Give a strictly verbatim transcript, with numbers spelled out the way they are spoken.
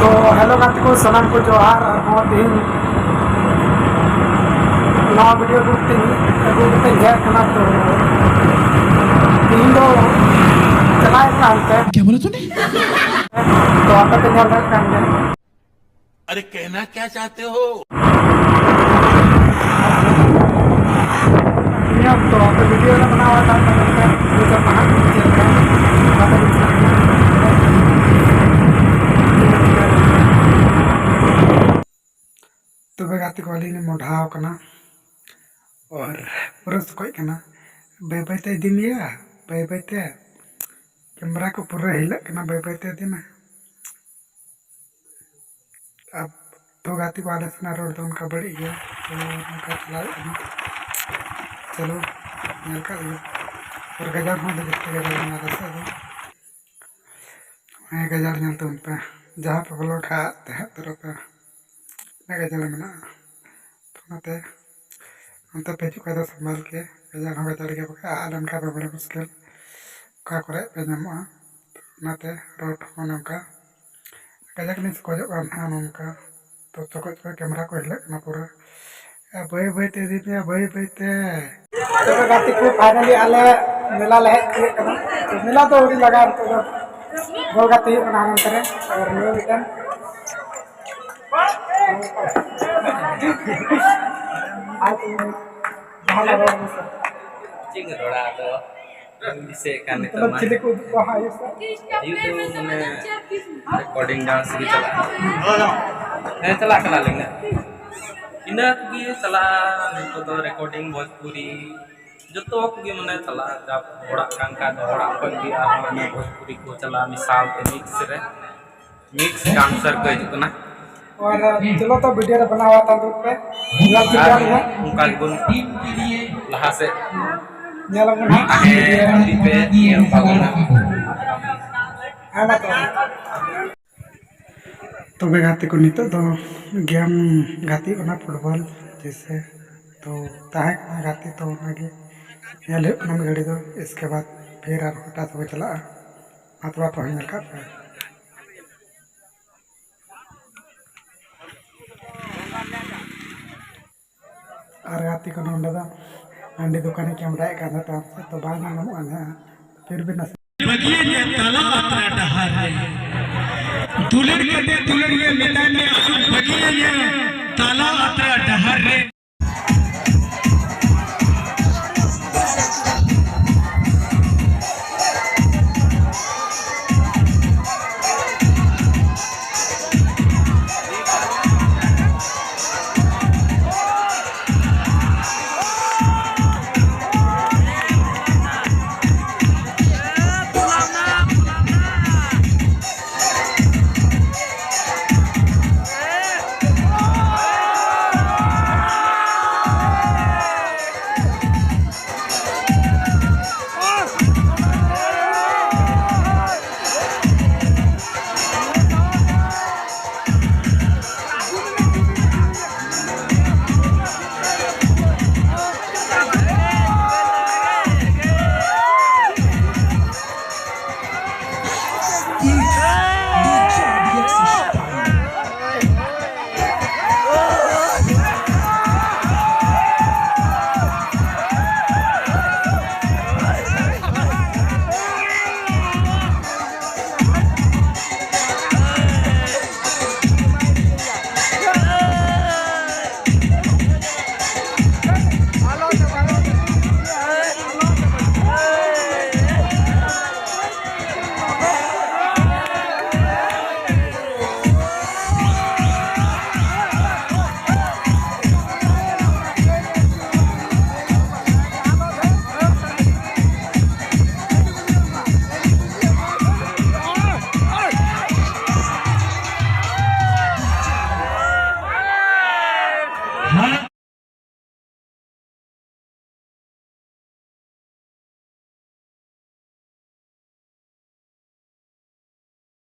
ᱛᱚ ᱦᱮᱞᱳ ᱜᱟᱛᱮ ᱠᱚ, ᱥᱟᱱᱟᱢ ᱠᱚ ᱡᱚᱦᱟᱨ᱾ ᱟᱨᱦᱚᱸ ᱛᱮᱦᱮᱧ ᱱᱟᱣᱟ ᱵᱷᱤᱰᱤᱭᱳ ᱟᱹᱜᱩ ᱠᱟᱛᱮᱧ ᱟᱹᱜᱩ ᱠᱟᱛᱮᱧ ᱦᱮᱡ ᱟᱠᱟᱱᱟ᱾ ᱛᱚ ᱛᱮᱦᱮᱧ ᱫᱚ ᱪᱟᱞᱟᱜ ᱦᱩᱭᱩᱜ ᱠᱟᱱ ᱛᱮ, ᱠᱭᱟ ᱵᱚᱞᱟ ᱛᱩᱢᱱᱮ? ᱛᱚ ᱟᱯᱮ ᱯᱮ ᱧᱮᱞ ᱫᱟᱲᱮᱭᱟᱜ ᱠᱟᱱ ᱜᱮᱭᱟ᱾ अरे कहना क्या चाहते हो? ᱱᱤᱭᱟᱹ ᱚᱠᱛᱚ ᱟᱯᱮ ᱵᱷᱤᱰᱤᱭᱳ ᱞᱮ ᱵᱮᱱᱟᱣᱟ, ᱛᱟᱨ ᱢᱟᱱᱮ ᱱᱤᱛᱚᱜ ᱱᱟᱦᱟᱜ ᱪᱮᱫ ᱞᱮᱠᱟ ᱵᱟᱯᱮ ᱵᱩᱡᱽ ᱫᱟᱲᱮᱭᱟᱜ ᱠᱟᱱᱟ᱾ ᱛᱚᱵᱮ ᱜᱟᱛᱮ ᱠᱚ, ᱟᱹᱞᱤᱧ ᱞᱤᱧ ᱢᱚᱰᱷᱟᱣ ᱠᱟᱱᱟ ᱟᱨ ᱯᱩᱨᱟᱹ ᱥᱚᱠᱚᱡ ᱠᱟᱱᱟ᱾ ᱵᱟᱹᱭ ᱵᱟᱹᱭ ᱛᱮ ᱤᱫᱤ ᱢᱮᱭᱟ, ᱵᱟᱹᱭ ᱵᱟᱹᱭ ᱛᱮ ᱠᱮᱢᱨᱟ ᱠᱚ ᱯᱩᱨᱟᱹ ᱦᱤᱞᱟᱹᱜ ᱠᱟᱱᱟ, ᱵᱟᱹᱭ ᱵᱟᱹᱭ ᱛᱮ ᱤᱫᱤ ᱢᱮ᱾ ᱟᱵ-, ᱛᱚ ᱜᱟᱛᱮ ᱠᱚ, ᱟᱞᱮ ᱥᱮᱱᱟᱜ ᱨᱳᱰ ᱫᱚ ᱚᱱᱠᱟ ᱵᱟᱹᱲᱤᱡ ᱜᱮᱭᱟ, ᱛᱚ ᱱᱚᱝᱠᱟ ᱪᱟᱞᱟᱣ ᱦᱩᱭᱩᱜ ᱠᱟᱱᱟ᱾ ᱪᱚᱞᱚ, ᱧᱮᱞ ᱠᱟᱜ ᱜᱮ᱾ ᱟᱨ ᱜᱟᱡᱟᱲ ᱦᱚᱸ ᱟᱹᱰᱤ ᱡᱟᱹᱥᱛᱤ ᱜᱟᱡᱟᱲ ᱢᱮᱱᱟᱜᱼᱟ ᱟᱞᱮ ᱥᱮᱫ ᱫᱚ᱾ ᱦᱮᱸ, ᱜᱟᱡᱟᱲ ᱧᱮᱞ ᱛᱟᱵᱚᱱ ᱯᱮ᱾ ᱡᱟᱦᱟᱸ ᱯᱮ ᱵᱚᱞᱚ ᱴᱷᱟᱜ ᱛᱟᱦᱮᱸ ᱩᱛᱟᱹᱨᱚᱜ ᱯᱮ᱾ ᱩᱱᱟᱹᱜ ᱜᱟᱡᱟᱲ ᱢᱮᱱᱟᱜᱼᱟ᱾ ᱛᱚ ᱚᱱᱟᱛᱮ ᱚᱱᱛᱮ ᱯᱮ ᱦᱤᱡᱩᱜ ᱠᱷᱟᱡ ᱫᱚ ᱥᱟᱢᱵᱷᱟᱞ ᱜᱮ, ᱜᱟᱡᱟᱲ ᱦᱚᱸ ᱜᱟᱡᱟᱲ ᱜᱮᱭᱟ, ᱵᱟᱠᱷᱟᱡ ᱟᱫ ᱞᱮᱱᱠᱷᱟᱱ ᱫᱚ ᱵᱟᱲᱮ ᱢᱩᱥᱠᱤᱞ᱾ ᱚᱠᱟ ᱠᱚᱨᱮ ᱯᱮ ᱧᱟᱢᱚᱜᱼᱟ᱾ ᱚᱱᱟᱛᱮ ᱨᱳᱰ ᱦᱚᱸ ᱱᱚᱝᱠᱟ ᱠᱟᱡᱟᱠ ᱞᱤᱧ ᱥᱚᱠᱚᱡᱚᱜ ᱠᱟᱱ ᱛᱟᱦᱮᱸᱱᱟ ᱱᱚᱝᱠᱟ᱾ ᱛᱚ ᱥᱚᱠᱚᱡ ᱠᱚᱨᱮ ᱠᱮᱢᱨᱟ ᱠᱚ ᱦᱤᱞᱟᱹᱜ ᱠᱟᱱᱟ ᱯᱩᱨᱟᱹ᱾ ᱟᱨ ᱵᱟᱹᱭ ᱵᱟᱹᱭ ᱛᱮ ᱤᱫᱤ ᱯᱮᱭᱟ, ᱵᱟᱹᱭ ᱵᱟᱹᱭ ᱛᱮ᱾ ᱛᱚᱵᱮ ᱜᱟᱛᱮ ᱠᱚ, finally ᱟᱞᱮ ᱢᱮᱞᱟ ᱞᱮ ᱦᱮᱡ ᱛᱤᱭᱳᱜ ᱠᱟᱱᱟ᱾ ᱛᱚ ᱢᱮᱞᱟ ᱫᱚ ᱟᱹᱣᱨᱤ ᱞᱟᱜᱟᱜᱼᱟ, ᱱᱤᱛᱚᱜ ᱫᱚ ᱵᱚᱞ ᱜᱟᱛᱮ ᱦᱩᱭᱩᱜ ᱠᱟᱱᱟ ᱦᱟᱱᱟ ᱱᱚᱛᱮ ᱨᱮ᱾ ᱟᱨ ᱱᱤᱭᱟᱹ ᱢᱤᱫᱴᱮᱱ ᱟᱨ ᱡᱟᱦᱟᱸ ᱞᱮ ᱨᱚᱲ ᱢᱮᱥᱮ᱾ ᱪᱮᱫ ᱮᱢ ᱨᱚᱲᱟ ᱟᱫᱚ? ᱵᱟᱹᱧ ᱫᱤᱥᱟᱹᱭᱮᱫ ᱠᱟᱱ ᱱᱤᱛᱚᱜ ᱢᱟ᱾ ᱪᱤᱞᱤ ᱠᱚ ᱩᱫᱩᱜ ᱠᱚᱣᱟ ᱦᱟᱸᱜ, ᱤᱭᱟᱹ ᱥᱮ? ᱦᱩᱭᱩᱜ ᱫᱚ ᱢᱟᱱᱮ recording dance ᱜᱮ ᱪᱟᱞᱟᱜᱼᱟ᱾ ᱦᱮᱸ, ᱪᱟᱞᱟᱜ ᱠᱟᱱᱟ ᱞᱤᱧ ᱱᱟᱜ᱾ ᱤᱱᱟᱹ ᱠᱚᱜᱮ ᱪᱟᱞᱟᱜᱼᱟ ᱱᱤᱛᱚᱜ ᱫᱚ, recording ᱵᱷᱳᱡᱽᱯᱩᱨᱤ ᱡᱚᱛᱚ ᱠᱚᱜᱮ ᱢᱟᱱᱮ ᱪᱟᱞᱟᱜᱼᱟ᱾ ᱡᱟ ᱦᱚᱲᱟᱜ ᱠᱟᱱ ᱠᱷᱟᱡ ᱫᱚ ᱦᱚᱲᱟᱜ ᱠᱷᱚᱡ ᱜᱮ ᱟᱨᱦᱚᱸ ᱢᱟᱱᱮ ᱵᱷᱳᱡᱽᱯᱩᱨᱤ ᱠᱚ ᱪᱟᱞᱟᱜᱼᱟ, mix ᱨᱮ, mix dancer ᱠᱚ ᱦᱤᱡᱩᱜ ᱠᱟᱱᱟ᱾ ᱟᱨ ᱪᱚᱞᱚ ᱛᱚ, video ᱨᱮ ᱵᱮᱱᱟᱣ ᱟᱛᱟᱝ ᱫᱩᱜ ᱯᱮ᱾ ᱧᱮᱞ ᱴᱷᱤᱠ ᱟᱨ ᱜᱮᱭᱟ ᱵᱚᱱ ᱚᱱᱠᱟ ᱜᱮᱵᱚᱱ ᱞᱟᱦᱟ ᱥᱮᱫ ᱧᱮᱞ ᱟᱵᱚᱱ ᱦᱟᱸᱜ᱾ ᱟᱜᱮ ᱦᱟᱹᱵᱤᱡ ᱯᱮ ᱧᱮᱞ ᱛᱟᱵᱚᱱᱟ᱾ ᱦᱮᱸ, ᱢᱟ ᱛᱚᱵᱮ᱾ ᱛᱚᱵᱮ ᱜᱟᱛᱮ ᱠᱚ, ᱱᱤᱛᱚᱜ ᱫᱚ game ᱜᱟᱛᱮᱜ ᱠᱟᱱᱟ, football ᱡᱮᱭᱥᱮ᱾ ᱛᱚ ᱛᱟᱦᱮᱸ ᱠᱟᱱᱟ ᱜᱟᱛᱮ, ᱛᱚ ᱚᱱᱟᱜᱮ ᱧᱮᱞ ᱦᱩᱭᱩᱜ ᱠᱟᱱᱟ ᱢᱤᱫ ᱜᱷᱟᱹᱲᱤ ᱫᱚ᱾ ᱤᱥᱠᱮ ᱵᱟᱫ ᱯᱷᱤᱨ ᱟᱨᱦᱚᱸ ᱮᱴᱟᱜ ᱥᱮᱫ ᱵᱚ ᱪᱟᱞᱟᱜᱼᱟ᱾ ᱢᱟ ᱛᱚᱵᱮ ᱟᱯᱮ ᱦᱚᱸ ᱧᱮᱞ ᱠᱟᱜ ᱯᱮ᱾ ᱟᱨ ᱜᱟᱛᱮ ᱠᱚ ᱱᱚᱰᱮ ᱫᱚ ᱦᱟᱺᱰᱤ ᱫᱚᱠᱟᱱᱮ ᱠᱮᱢᱨᱟᱭᱮᱫ ᱠᱟᱱ ᱛᱟᱦᱮᱸ, ᱛᱟᱭᱚᱢ ᱥᱮᱫ ᱛᱚ ᱵᱟᱝ ᱧᱮᱞ ᱧᱟᱢᱚᱜ ᱠᱟᱱ ᱛᱟᱦᱮᱸᱜᱼᱟ᱾ ᱯᱷᱤᱨ ᱵᱷᱤ ᱱᱟᱥᱮ ᱵᱟᱹᱜᱤᱭᱟᱹᱧᱟᱹ ᱛᱟᱞᱟ ᱟᱛᱨᱟ ᱰᱟᱦᱟᱨ ᱨᱮ, ᱫᱩᱞᱟᱹᱲ ᱠᱟᱛᱮ ᱫᱩᱞᱟᱹᱲᱤᱭᱟᱹ ᱢᱮᱛᱟᱭ ᱢᱮ ᱟᱞᱚᱢ ᱵᱟᱹᱜᱤᱭᱟᱹᱧᱟᱹ ᱛᱟᱞᱟ ᱟᱛᱨᱟ ᱰᱟᱦᱟᱨ ᱨᱮ,